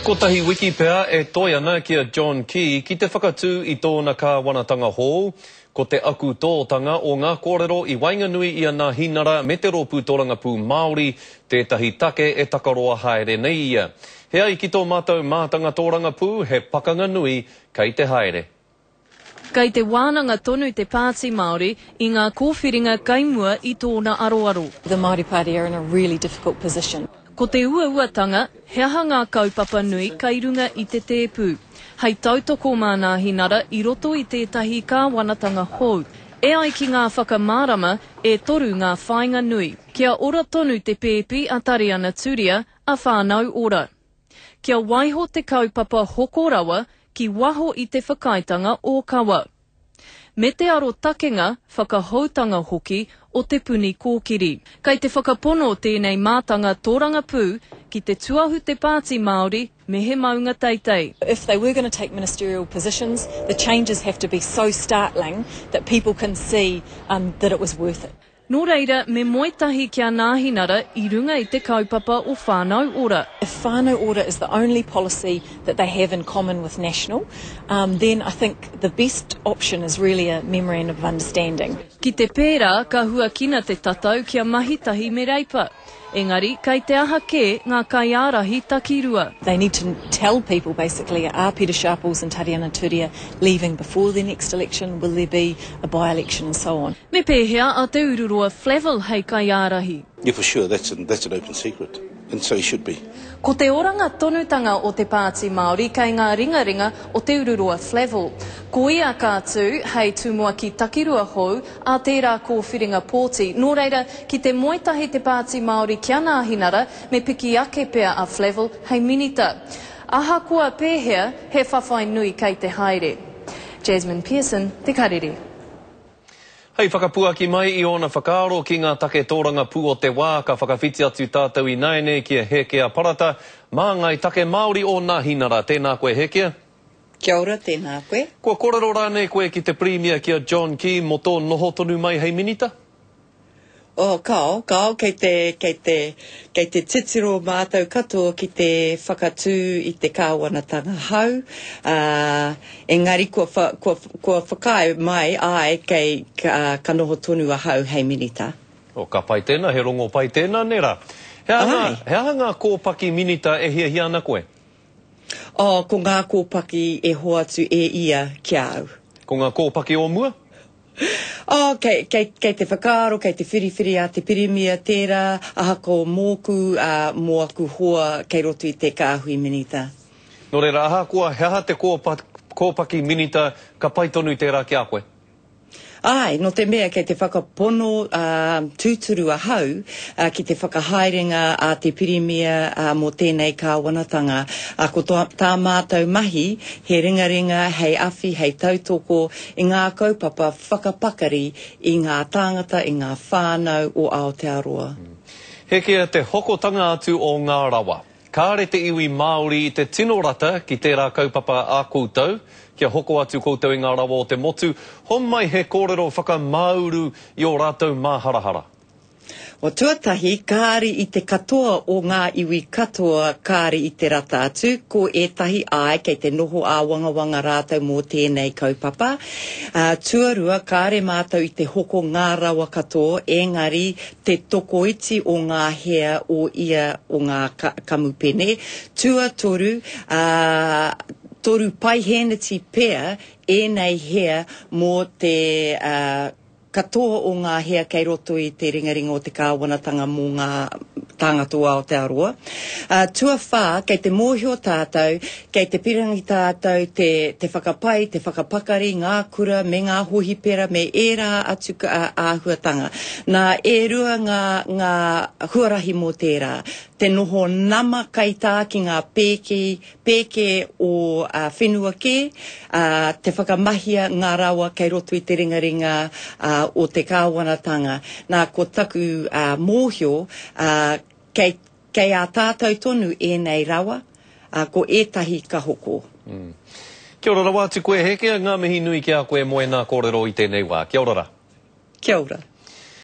Kotahi wiki pea e toe ana ki a John Key ki te whakatū i tōna kāwanatanga hou. Ko te akutōtanga o ngā kōrero i waenganui i a Nāhinara me te Rōpū Tōrangapū Māori tētahi take e takaroa haere nei ia. He ai ki tō mātou mātanga tōrangapū, he pakanga nui kei te haere. Kei te wānanga tonu te Pāti Māori i ngā kōwhiringa kei mua i tōna aroaro. The Māori Party are in a really difficult position. Ko te uauatanga, he aha ngā kaupapa nui kei runga i te tēpu? Hei tautoko mā Nāhinara i roto i tētahi kāwanatanga hou. E ai ki ngā whakamārama, e toru ngā whāinga nui. Kia ora tonu te pēpi a Tariana Turia, a Whānau Ora. Kia waiho te kaupapa hoko rawa ki waho i te whakaaetanga ōkawa. Me te arotakenga, whakahoutanga hoki o Te Puni Kōkiri. Kei te whakapono tēnei mātanga tōrangapū ki te tuahu te Pāti Māori me he maunga teitei. If they were going to take ministerial positions, the changes have to be so startling that people can see that it was worth it. Nō reira, me moe tahi ki a Nāhinara i runga i te kaupapa o Whānau Ora. If Whānau Ora is the only policy that they have in common with National, then I think the best option is really a Memorandum of Understanding. Ki te pērā, ka huakina te tatau kia mahi tahi me Reipa. Engari, kei te aha kē ngā kaiārahi takirua. They need to tell people basically, are Peter Sharples and Tariana Turia leaving before the next election, will there be a by-election and so on. Me pēhea a Te Ururoa Flavell hei kaiārahi? Yeah for sure, that's an, that's an open secret and so he should be. Ko te oranga tonutanga o te Pāti Māori kei ngā ringaringa o Te Ururoa Flavell. Ko ia ka tū hei tumuaki takirua hou ā tērā kōwhiringa pōti. Nō reira, ki te moe tahi te Pāti Māori ki a Nāhinara, me piki ake pea a Flavell hei minita. Ahakoa pēhea, he whawhai nui kei te haere. Jasmine Pearson, Te Karere. Hei whakapuaki mai i ōna whakaaro ki ngā take tōrangapū o te wā, ka whakawhiti atu tātou ināianei ki a Hēkea Parata, māngai take Māori o Nāhinara. Tēnā koe Hēkea. Kia ora, tēnā koe. Kua kōrero rānei koe ki te Pirimia ki a John Key mō tō noho tonu mai hei Minita? Oh, kao, kao, kei te, kei te, kei te titiro mātou katoa ki te whakatū i te kāwanatanga hou, ā, engari kua wha, kua, kua whakaae mai, āe, kei, ka, ka noho tonu ahau hei Minita. Oh, ka pai tēnā, he rongo pai tēnā, nē rā? He aha ngā, he aha ngā kōpaki Minita e hiahia ana koe? Oh, ko ngā kōpaki e hoatu e ia ki a au. Ko ngā kōpaki o mua? Oh, kei, kei, kei te whakaaro, kei te whiriwhiri a te Pirimia tērā, ahakoa mōku, ā, mō aku hoa kei roto i te kāhui minita. Nō reira, ahakoa he aha te kōpa, kōpaki minita, ka pai tonu tērā ki a koe? Āe, nō te mea kei te whakapono, ā, tūturu ahau, ā, ki te whakahaerenga a te Pirimia, ā, mō tēnei kāwanatanga. Ā, ko tā, tā mātou mahi, he ringaringa hei awhi, hei tautoko i ngā kaupapa whakapakari i ngā tāngata, i ngā whānau o Aotearoa. Hekea te hokotanga atu o ngā rawa. Kāre te iwi Māori i te tino rata ki tērā kaupapa a koutou, kia hoko atu koutou i ngā rawa o te motu, homai he kōrero whakamāuru i ō rātou māharahara. O tuatahi, kāre i te katoa o ngā iwi katoa kāre i te rata atu, ko ētahi āe kei te noho āwangawanga rātou mō tēnei kaupapa. Ā, tuarua, kāre mātou i te hoko ngā rawa katoa, engari te tokoiti o ngā hea o ia o ngā kamupene. Tuatoru, ā, 3% pea ēnei hea mō te, ā, Katoa o ngā hea kei roto i te ringaringa o te kāwanatanga mō ngā tāngata o Aotearoa. Ā, tuawhā, kei te mōhio tātou, kei te pirangi tātou te, te whakapai, te whakapakari ngā kura me ngā hōhipera me ērā atu āhuatanga. Nā, e rua ngā, ngā huarahi mō tērā. Te noho nama kaitā ki ngā pēke, pēke o whenua kē, ā, te whakamahia ngā rawa kei roto i te ringaringa o te kāwanatanga. Nā, ko taku mōhio, ā, kei, kei a tātou tonu ēnei rawa, ā, ko ētahi ka hoko. Kia ora rawa atu koe Hekea, ngā mihi nui ki a koe mō ēnā kōrero i tēnei wā. Kia ora rā. Kia ora.